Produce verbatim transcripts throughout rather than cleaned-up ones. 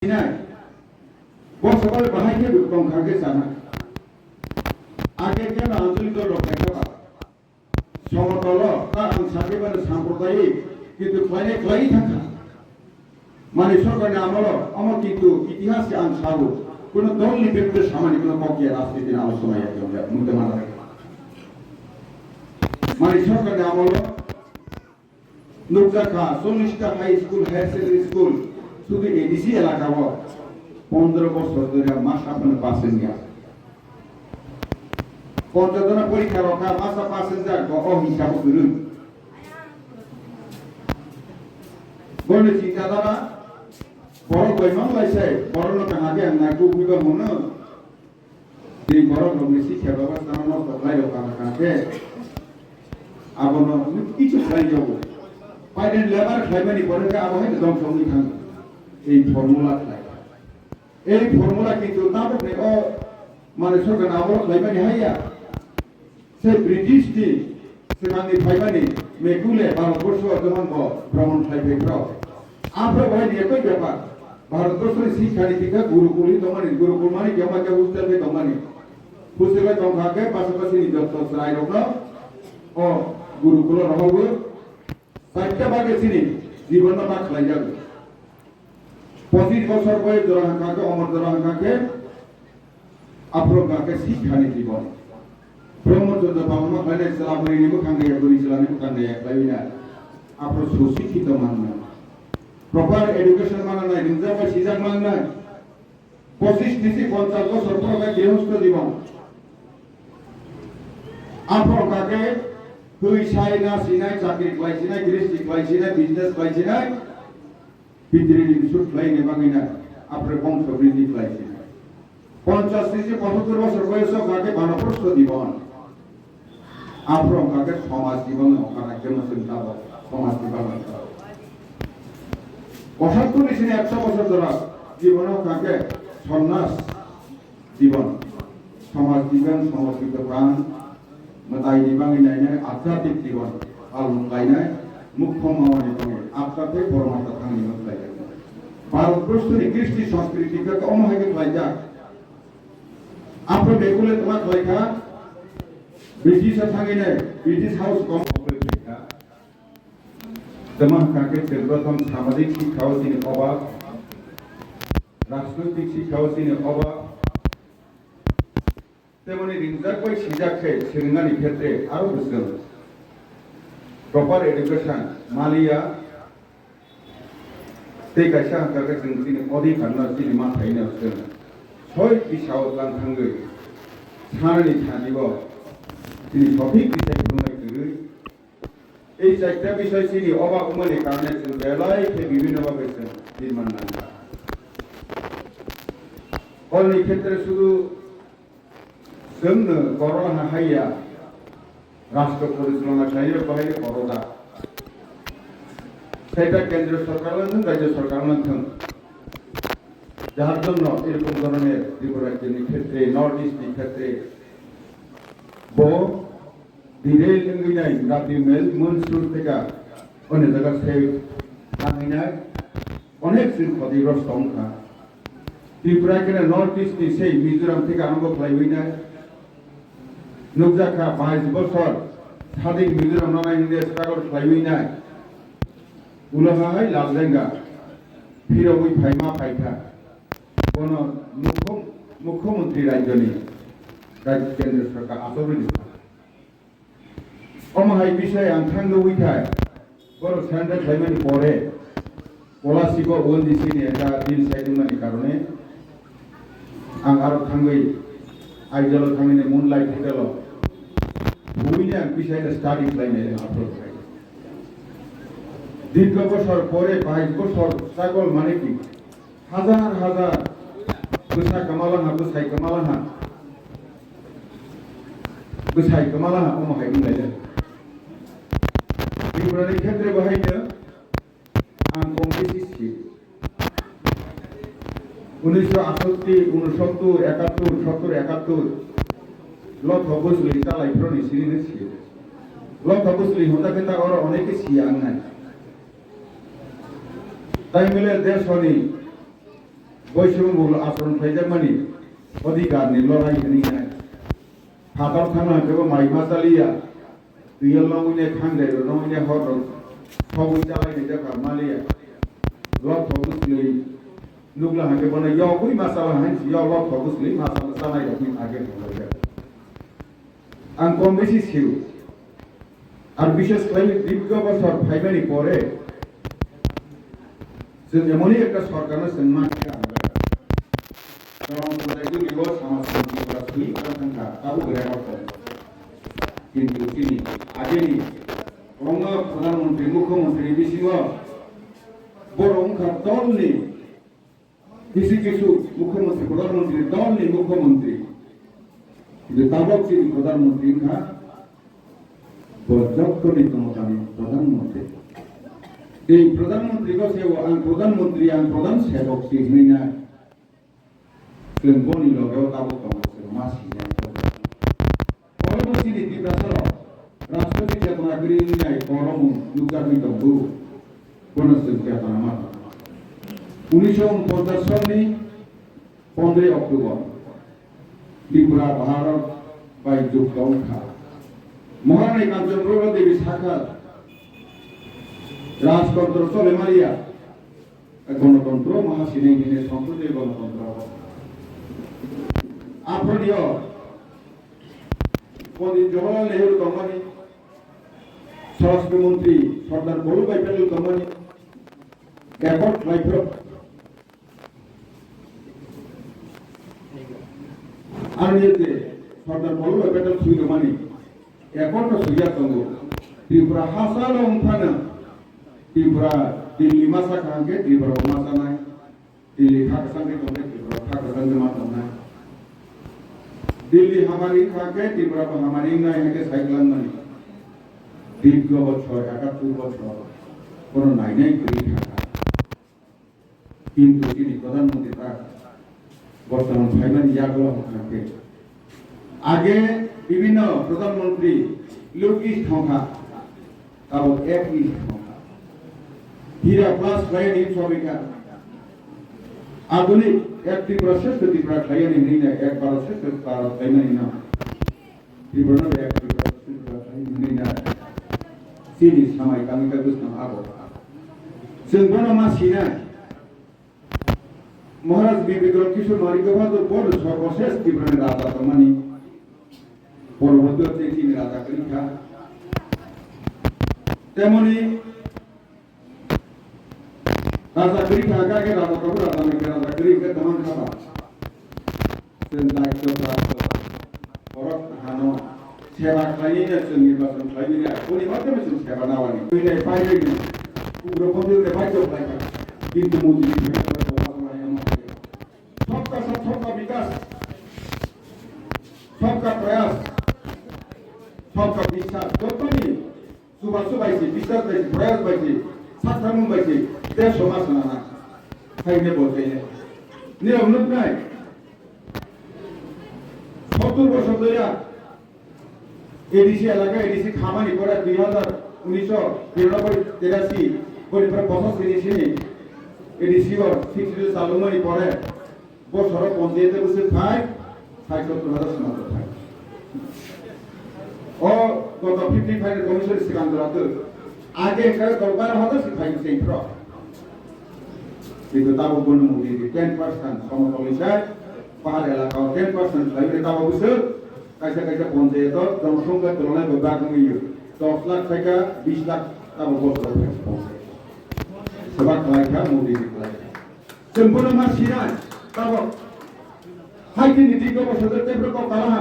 sinai. Bo sokol bahai khe tongkha khe sana. Age khe no anjali dol rok khai kha ba. Somotolo ta ang sakhe mane samprodayik, kintu khlainai khlai thangkha. Mani sorkarni amolo omo kintu itihas khe ang sabo, kuno dolni bekti samani kuno kok ya rajniti ni alochona ya khe mute mana. Mani sorkarni amolo nukjakha chollish ta high school, higher secondary school, sudu A D C elaka o pondro bosor dhori masa phano pass wngya. Ponchas jona porikha rokha, masa pass wngjak, bo o hisabo kwrwi. Boni chinta dhara, borok bai man lai sai, borokno kaham khe ang naitu buiba hwnno. Tei borok rokni sikha bebostha no nosto khlai rok kaham kaham khe. Abono kichu khlai jago. Paiden lebar khlaimani pore khe abo hai dongso wngwi thango. Ei formula khlai. Ei formula kintu tabukni o mane sorkar abo khlaimani haiya. Se British ni swkangni phaimani mekule Bharatborsho jemon bo bhromon khlai phai phro. Aphro bai ni ekoi bepar. Bharatborsho ni sikha ni thikha Gurukul hi tongmani, Gurukul mani khe ma khe hostel bai tongmani. Hostel bai tongkha khe pasapasi ni jotto chwrai rokno o Gurukul o rohorwi. Chaita bagwi chini jibon no ma khlai jago. Pochis bosor boyos jora hangkha khe, omor jora hangkha khe, aphuru hangkha khe sikha ni jibon. Brahmacharya palon ma khlainai chwla bwrwi ni bwkhang ya, bwrwi chwla ni bwkhang ya khlaiwi na. Aphuru susikkito manna. Proper education manna nai, ringjak bai sijak manna. Pochis nisi ponchas bosor poro khe grihosto jibon. Aphuru hangkha khe, hwi sai na sinai, chakri khlai sinai, gristi khlai sinai, business khlai sinai. Pitri ni sut khlai ni bagwi na, aphre bongso bridhi khlai si. Ponchas nisi pochottor bosor boyoso hwnkha khe banaprosto jibon. Aphro hwnkha khe somaj jibon hwnkha khe no chwng tabok, somaj jibon hwnkha. Pochottor nisi ekso bosor jora jibon hwnkha khe sonnas. Jibon, somaj jibon, somorpito pran, mwtai ni bagwi nainai, adhyatmik jibon, palon khlainai, mukho mawani bagwi, adhyatmik poromartho thangni mwtai. Bharat Borsho ni kristi sanskriti khe omo hai khe khlaijak. Aphro bekule tma khlaikha, British a thangwi nai, British House kom khlaikha. Tma hwnkha khe chwng prothom samajik sikha o chini obab, rajnoitik sikha o chini obab, temoni ringjak bai sijak khe swrwngmani khetre aro bwswng proper education maliya, tei kaisa hwnkha khe chwng chini odhikar no chini mathai no chwng soi tisao tlang thangwi sanani thani o chini sothik tisai phunuknai kwrwi. Ei chaita bisoi chini oba umani karone chwng belai khe bibhinno bhabe chwng birman nangkha. Oroni khetre sudu chwngno korona haiya, rashtra porichalona khlainai bahai khe koroda. Saita kendra sorkar no thung, rajya sorkar no thung, jar jonno erokom dhoroner Tripura rajyoni khetre, North East ni khetre bo Direl wngwi nai Rabi Mel Mansur theka, oni jaga se thangwi nai onek sin khoti rosto wngkha. Tripura kene North East ni sei Mizoram theka arambo khlaiwi nai. Nukjakha bais bosor sading Mizoram no nai hwnwi struggle khlaiwi nai. Ulo ha hai Laldenga phirogwi phaima phaikha. Bono mukho-, mukhyamantri rajyoni, rajya kendra sorkar achogwi nukha. Omo hai bisai ang thang nugwi khai, borok surrender khlaimani pore, Kolasib o O N G C ni ekta bill sai tongmani karone, ang aro thangwi Aizawl o thangwi Moonlight Hotel o, buini ang bisai no study khlainai approach khai. Dirgho bosor pore, bais bosor struggle mane ki, Hajar hajar bwsa kwmala ha, bwsai kwmala ha, bwsai kwmala ha, omo hai wng laijak. Tripura ni khetre bo hai no ang kong bisi si. Unisho atsatti, unosottor, ekattor, sottor, ekattor, Lotho Bosli talai phro ni sini no si. Lotho Bosli honda khe ta oro oneke si ang nai. Tai mile desho ni Boisomo bul achron khlaijakmani odhikar ni lorai hwnwi nai. Phatar thangna hwnkhe bo mai ma chaliya. Twiyal nongwi nai, khangjai rok nongwi nai, hor rok thogwi chalai nai jakha maliya. Lok thogwi swlwi nukla hwnkhe bono yogwi ma chala hai si, yok lok thogwi swlwi ma chala chanai rokni age thanglaijak. Ang kom besi sio. Ar bishes khlai dikgo bosor phaimani pore chwng emoni ekta sorkarno chwng ma khe ang. Karon kwtai dui bo sama sama kwtai sui kwtai thangkha, abo gre bakto. Kintu chini ageni kwbangma pradhan mantri, mukhyamantri bisingo borok wngkha dolni kisu kisu mukhyamantri, pradhan mantri, dolni mukhyamantri. Kintu tabok chini pradhan mantri wngkha bo jottoni tongmani pradhan mantri. Tei pradhan mantri bo se o ang pradhan mantri, ang pradhan sebok se hinwi na. Chwng boni logeo tabuk tongo, chwng ma sinai. Oro bo chini Tiprasa rok rajnoitik chetona kwrwi wngnai koromung nukjagwi tongo. Bono chwng chetona ma tongo. Unisho unponchas sonni pondroi October Tripura Bharat bai jukto wngkha. Maharani Kanchanprabha Devi sakha rajtontro chole maliya. Gonotontro maha sinai hinwi Sansodiyo Gonotontro. Aphrodyo Pondit Jawaharlal Nehru tongmani, Swarashtra Mantri Sardar Vallabhbhai Patel tongmani, accord khlaiphuru. Ani je Sardar Vallabhbhai Patel swi rwmani, accord no swijak tongo. Tripura hachalo wngphano Tripura Delhi masa kaham khe Tripura bo masa nai. Delhi kha kwchang khe tongkhe Tripura kha kwchang khe ma tongnai. Delhi hamari kha khe Tripura bo hamari wngnai hai khe sai kwlangmani. Dikgo bochor, ekattur bochor, bono nainai kwrwi kha kha. Kintu chini Pradhan Mantri ta bortoman phaimani yagulo hwnkha khe, age bibhinno Pradhan Mantri Look East thongkha, tabok Act East thongkha. Hira plus khlaini himsabikha. Adhunik Ek Tripura Shreshtha Tripura khlaini hinwi na Ek Bharat Shreshtha Bharat khlaimani no. Tripura no Ek Tripura Shreshtha Tripura khlai hinwi na. Chini samai tangwi tangwi tong abo. Chwng bono ma sinai. Maharaj Bir Bikram Kishore Manik Bahadur bono sorbosesh Tripura ni raja tongmani. Poroborti o chini raja kwrwi kha. Temoni raja kwrwi kha, kha khe raja tongo, raja ni raja kwrwi khe tongma kha ba. Chwng daityo prapto borok hano seba khlaiwi no chwng nirbachon khlaiwi ya, boni madhyome chwng seba nawani. Buinai pairwi no ugropondi de baityo khlai kha. Kintu Modi ni Sabka Saath Sabka Vikas, Sabka Prayas, Sabka Vishwas, jotoni chubachu bai se, biswas bai se, prayas bai se, sakthangmung bai se, desh somaj nana. Haine bo chaine. Nirok nuknai. Sottur bosor doya A D C elaka A D C khamani pore dui hazar unisho tiranoboi terashi, boni pore pochas sini sini A D C o sixty two chalumani pore Bosoro ponchayete bwswk phai, sait sottor hajar swnam rok phai. O goto fifty five commission swkang jora twi. Age khe dol baro hajar se phai se phro. Kintu tabuk bono Modi di ten percent somotol ni sai, pahar elaka o ten percent khlai bini tabuk bwswk kaisa kaisa ponchayat o jonosongkha tulonai bo bag wngwi dos lakh thai kha bis lakh tabuk bosoro phai se ponchayat. Swbak khlai kha, Modi di khlai kha. Chwng bono ma sinai, tabok. Hai tini di gobo sojak tei borok kok kala ha.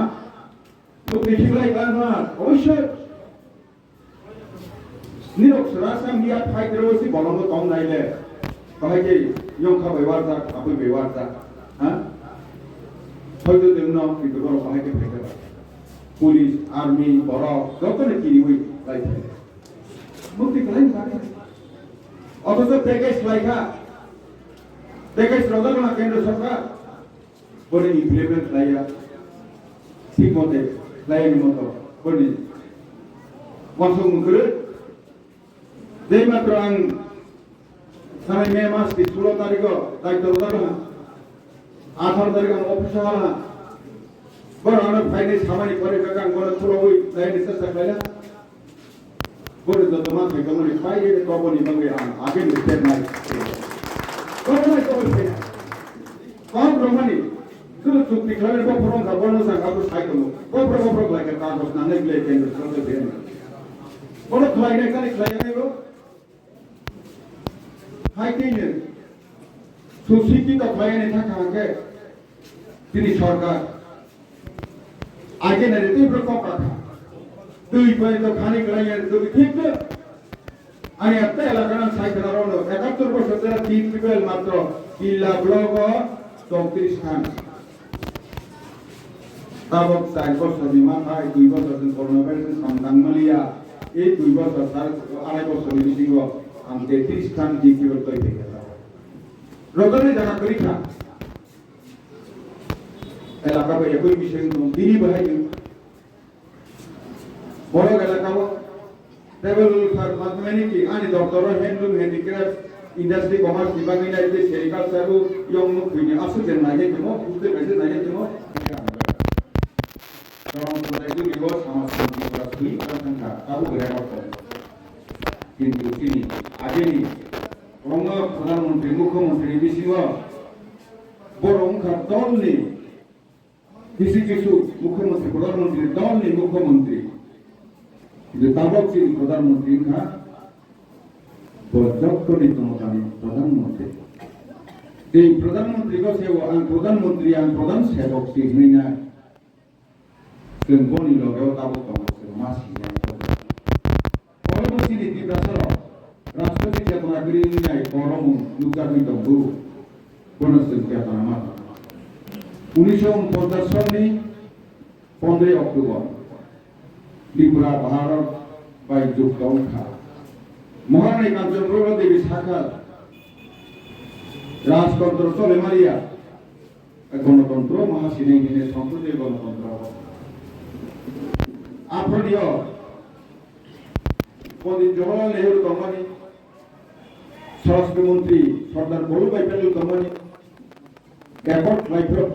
Nuk ni khiklai kala ha. Oboisoi. Nirok sera sam ya phai tero si bolongo tong nai le. Bahai ke yong kha bai warjak, apui bai warjak. Ha? Hoito tengno, kintu borok bahai ke phai kha. Police, army, borok, joto ni kiriwi lai phai. Mukti khlai ni bagwi. Othocho package khlai kha. Package rojak na kendra sarkar. Boni implement khlai ya. Thik mote khlai ni moto. Boni. Wansuk mung kwrwi. Jei matro ang sanai May mas ni sulo tarikh o daityo rojak na. Atharo tarik ang office o hala. Borok ano phaini samani pore kaka ang bono khulogwi naini chesta khlaina. Bono joto manthai tongmani pairwi toboni bagwi ang ageni step nai. Toboni toboni phaina. Kok romani. Sudu chukti khlaina bophoro wngkha bono sang abo sai tongo. Bophoro bophoro khlaikha kagoj nangnai belai kendro sorkar bini. Bono khlainai kali khlaiya nai bo. Hai tini. Susikito khlainai thangkha hwnkhe. Tini sorkar. Aje nai tei bro kok kakha. Twi pai to khani khlai ya to thik de. Ani atte elaka nang sai khana rono ekattor bosor tera tin triple matro Killa block o chowtris khan. Tabok char bosor ni mathai dui bosor sin corona virus ni samdang maliya. Ei dui bosor sar arai bosor ni bisingo ang tetris khan tin triple toi thai kha. Rotani jaga kri kha. Elaka bai ekoi bising tong bini bahai ni. Borok elaka o table for humanity ani doctor o handloom handicraft industry commerce ni bagwi nai tei sericulture o yong nuk thwini aswk jen nai tongmo, bujte kaisa nai tongmo. Karon prodai tu bibo sama sama bibo la sui kan thangka tabu gaya ko. Kintu chini ageni kwbangma pradhan mantri, mukhyamantri bisingo borok wngkha dol ni Kisu kisu mukhyamantri, pradhan mantri, dol ni mukhyamantri. Kintu tabok chini pradhan mantri wngkha, bo joto ni tongmani pradhan mantri. Tei pradhan mantri ko se o ang pradhan mantri, ang pradhan sevok si hinwi na. Chwng boni loge o tabok tongo, chwng ma sinai. Oro bo chini Tiprasa rok rajnoitik chetona kwrwi wngnai borok mung nukjagwi tongo. Bono chwng chetona ma tongo. Unisho unponchash sonni pondroi October Tripura Bharat bai jukto wngkha. Maharani Kanchanprabha Devi sakha rajtontro chole maliya. Gonotantro maha sinai hine sanskritai gonotantro. Aphani o Pondit Jawaharlal Nehru tongmani, Swarashtra Mantri Sardar Vallabhbhai Patel tongmani, accord khlaiphuru.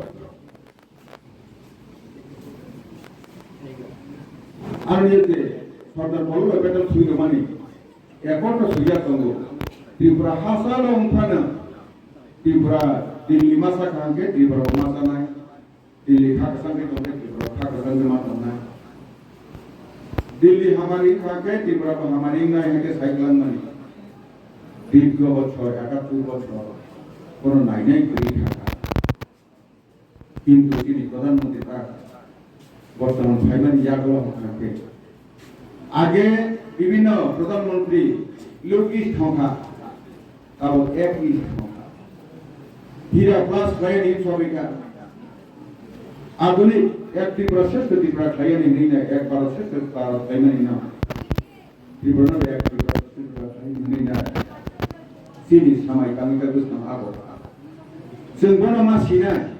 Ani je Sardar Vallabhbhai Patel swi rwmani, accord no swijak tongo. Tripura hachalo wngphano Tripura Delhi masa kaham khe Tripura bo masa nai. Delhi kha kwchang khe tongkhe Tripura kha kwchang khe ma tongnai. Delhi hamari kha khe Tripura bo hamari wngnai hai khe sai kwlangmani. Dirgho bochor, ekattor bochor, bono nainai kwrwi kha kha. Kintu chini Pradhan Mantri ta bortoman phaimani yagulo hwnka khe. Age bibhinno Pradhan Mantri Lukis thongkha, abo ek is thongkha. Hira plus khlaiyani hinwi sabikha. Adhunik ek Tripura Shrestha Tripura khlaiyani hinwi na ek Bharat Shrestha Bharat khlaimani no. Tripura no ek Tripura Shrestha Tripura khlaimani hinwi na. Chini samai tangwi kha bwskango abo. Chwng bono ma sinai.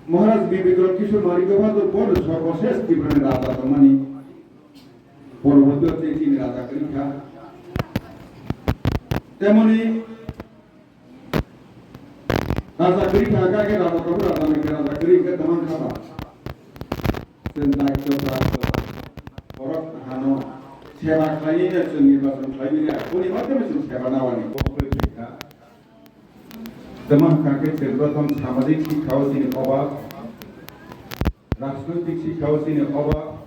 Maharaj Bibikram Kishore Maharaj Bahadur bono sorboshresh Tripura ni raja tongmani. Porborti o tei chini raja kwrwi kha. Temoni raja kwrwi kha, kha khe raja tongo, raja ni khe raja kwrwi khe tamang kha ba. Chwng daityo prapto borok hano seba khlaiwi no chwng nirbachon khlaiwi ya. Boni madhyome chwng seba nawani kok kwrwi kha. Tamo hwnkha khe chwng prothom samajik sikha o chini obab, rajnoitik sikha o chini obab,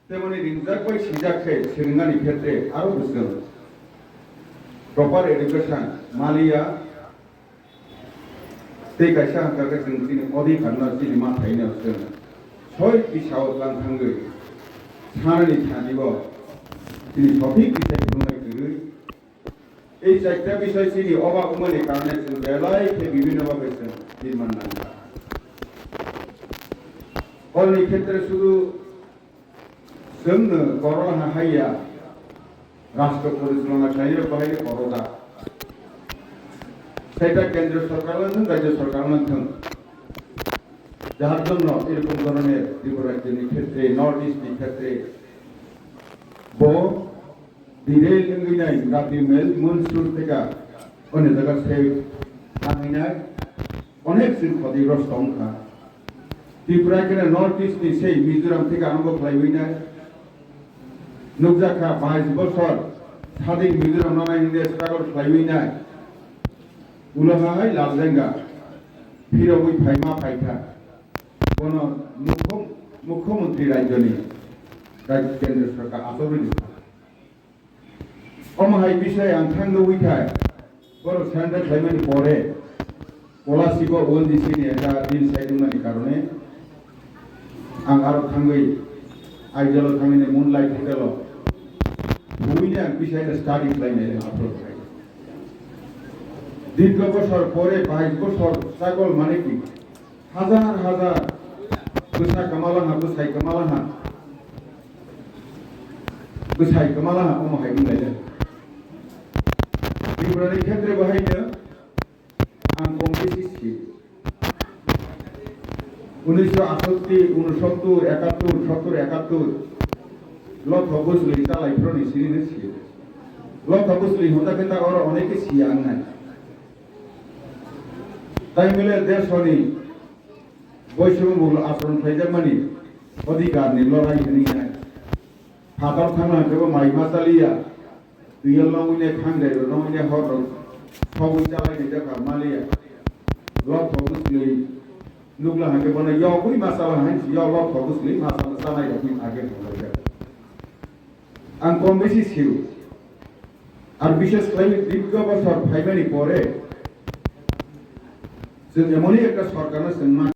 temoni ringjak bai swijak khe swrwngmani khetre aro bo chwng proper education maliya. Tei kaisa hwnkha khe chwng chini odhikar no, chini mathai no chwng soi tisa o tlang thangwi sanani thani bo chini sothik tisa phunuknai kwrwi. Ei chaita bisoi chini obak wngmani karone chwng belai khe bibhinno bhabe chwng din man nangkha. Oroni khetre sudu chwngno korona ha haiya, rashtra porichalona khlaina bahai khe koroda. Seita kendriyo sorkar wng thung, rajyo sorkar wng thung, jahar jonno erokom dhoroner Tripura rajyoni khetre, North East ni khetre bo Direl wngwi nai Rabi Mel Mansur theka onne jaga se Tangwi nai, onek chwng khoti rosto wngkha. Tripura khe North East ni sei Mizoram theke arambo khlaiwi nai. Nukjakha bais bosor sadin Mizoram no nai hwnwi struggle khlaiwi nai. Ulo hai Laldenga phirogwi phaima phaikha. Bono mukho-, mukhyamantri rajyoni, rajyo kendro sorkar achogwi rwkha. Omo hai bisai ang thang nugwi khai, borok surrender khlaimani pore, Kolasib o O N G C ni ekta bill sai tongmani karone, ang aro thangwi Aizawl o thangwi moonlight hotel o huwi ni ang bisai no study khlainai le aphuru khai. Dirgho bosor pore, bais bosor struggle mane ki, hajar hajar bwsa kwmalaha, bwsai kwmalaha, bwsai kwmalaha omo hai wnglaijak. Tripura ni khetre bo haino ang kom besi si. Unisho atsatti, unosottor, ekattor, sottor, ekattor, Lotho Bwsli chalai phuroni sini no si. Lotho Bwsli hota khe ta oro oneke si ang nai. Tai mile desoni boisong bulu achron khlaijakmani odhikar ni lorai hwnwi nai. Phatar thangna kebo mai ma chaliya. Twi o longwi nai khangjai rok, longwi nai hor rok. Sogwi chalai ni jakha maliya. Lotho Bwsli nukla hangke bono yogwi ma chala hai si yo Lotho Bwsli ma chala chanai rok ni age thanglaijak. Ang kom besi sio. Ar bishes khlai dirgho bosor phaimani pore chwng emoni ekta sorkarno chwng ma